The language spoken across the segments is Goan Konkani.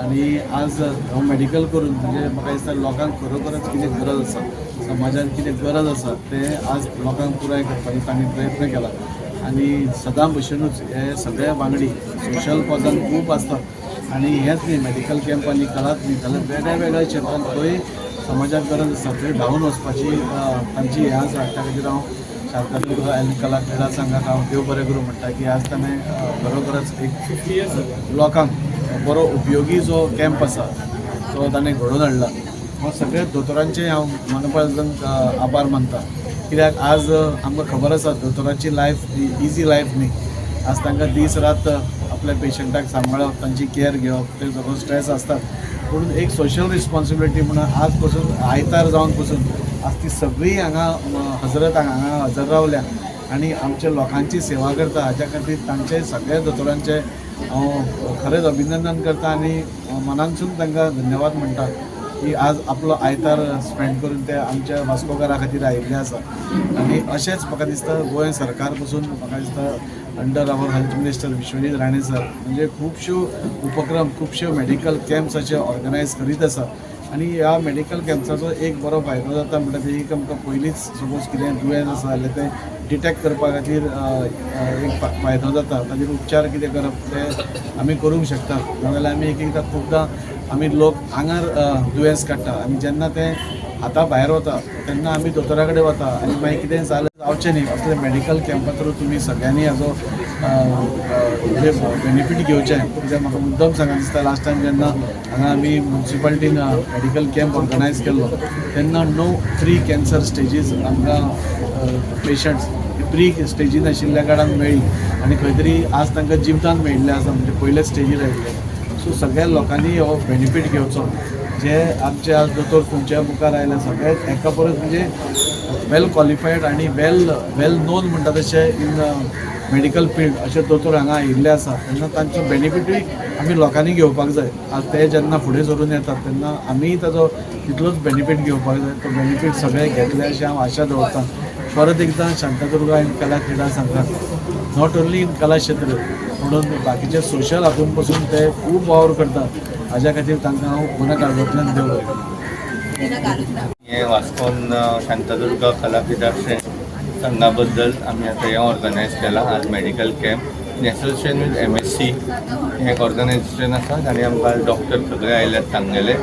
आनी आज हो मेडिकल करून म्हणजे म्हाका दिसता लोकांक खरोखरच कितें गरज आसा, समाजान कितें गरज आसा तें आज लोकांक पुराय करपाचो तांणी प्रयत्न केला. आनी सदां भशेनूच हे सगळे वांगडी सोशल कॉजान खूब आसतात आनी हेंच न्ही, मेडिकल कॅम्प आनी कलाच न्ही जाल्यार वेगळ्या वेगळ्या क्षेत्रांत खंय समाजाक गरज आसा थंय धांवून वचपाची तांची हें आसा. त्या खातीर हांव शांतादुर्गा आनी कला क्रिडा संघाक हांव देव बरें करूं म्हणटा की आज ताणें खरोखरच एक लोकांक बरो उपयोगी जो कॅम्प आसा तो ताणें घडोवन हाडला. हांव सगळ्या दोतोरांचे हांव मनापासून आभार मानता, कित्याक आज आमकां खबर आसा दोतोराची लायफ इजी लायफ न्ही. आज तांकां दीस रात आपल्या पेशंटाक सांबाळप, तांची केअर घेवप, ते सगळो स्ट्रेस आसतात. पूण एक सोशल रिस्पॉन्सिबिलिटी म्हणून आज पसून आयतार जावन पसून आज ती सगळी हांगा हजरत हांगा हजर रावल्या आनी आमच्या लोकांची सेवा करता. हाज्या खातीर तांचे सगळ्या दोतोरांचे हांव खरेंच अभिनंदन करता आनी मनानसून तांकां धन्यवाद म्हणटा की आज आपलो आयतार स्पेंड करून ते आमच्या वास्कोकारा खातीर आयिल्ले आसा. आनी अशेंच म्हाका दिसता गोंय सरकार पसून म्हाका दिसता under our health minister Vishwajit Rane sir म्हणजे खुबश्यो उपक्रम, खुबश्यो मेडिकल कॅम्प्स अशे ऑर्गनायज करीत आसा. आनी ह्या मेडिकल कॅम्प्साचो एक बरो फायदो जाता म्हणटा ते एक आमकां पयलींच सपोज कितें दुयेंस आसा जाल्यार तें डिटेक्ट करपा खातीर एक फायदो जाता. ताजेर उपचार कितें करप ते आमी करूंक शकता. नाजाल्यार आमी एक एकदां खुबदां आमी लोक आंगार दुयेंस काडटा आनी जेन्ना तें हाता भायर वता तेन्ना आमी दोतोरा कडेन वता आनी मागीर कितें जालें जावचें न्ही असले मेडिकल कॅम्पा थ्रू तुमी सगळ्यांनी हाजो म्हणजे बेनिफीट घेवचें. कित्याक म्हाका मुद्दम सांगन दिसता, लास्ट टायम जेन्ना हांगा आमी मुन्सिपालिटीन मेडिकल कॅम्प ऑर्गनायज केल्लो तेन्ना णव प्री कॅन्सर स्टेजीस आमकां पेशंट्स प्री स्टेजीन आशिल्ल्या कारणान मेळ्ळी आनी खंय तरी आज तांकां जिवदान मेळिल्लें आसा, म्हणजे पयलेच स्टेजीर आयिल्ले. सो सगळ्या लोकांनी हो बेनिफीट घेवचो. जे आमचे आज दोतोर तुमच्या मुखार आयले सगळे एका परस म्हणजे वेल क्वॉलिफायड आनी वेल वेल नोन म्हणटा तशें इन मेडिकल फिल्ड अशे दोतोर हांगा आयिल्ले आसा. तेन्ना तांचो बेनिफिटूय आमी लोकांनी घेवपाक जाय. आज ते जेन्ना फुडें सरून येतात तेन्ना आमीय ताजो तितलोच बेनिफीट घेवपाक जाय. तो बेनिफीट सगळे घेतले अशें हांव आशा दवरतां. परत एकदां शांतादुर्गा आनी कला क्रिडा संघात not only in कला क्षेत्र म्हणून बाकीचे सोशल हातून पसून ते खूब वावर करतात. हाज्या खातीर तांकां हांव मना काळजांतल्यान देव बरें करूं. हे वास्कोन शांतादुर्गा कला क्रिडा संघा बद्दल आमी आतां हें ऑर्गनायज केलां आज medical camp in association with MSC. हें एक ऑर्गनायजेशन आसा ताणी आमकां डॉक्टर सगळे आयल्यात तांगेले.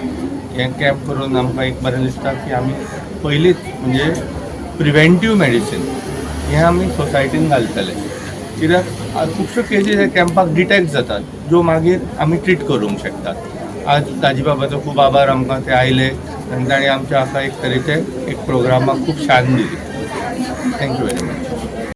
हें कॅम्प करून आमकां एक बरें दिसता की आमी पयलींच म्हणजे प्रिवेंटीव मेडिसीन हें आमी सोसायटीन घालतले, कित्याक आज खुबश्यो केसीस हे कॅम्पाक डिटेक्ट जातात ज्यो मागीर आमी ट्रीट करूंक शकतात. आज दाजीबाबाचो खूब आभार, आमकां ते आयले आनी ताणी आमच्या हाका एक तरेचे एक प्रोग्रामाक खूब शान दिली. Thank you very much.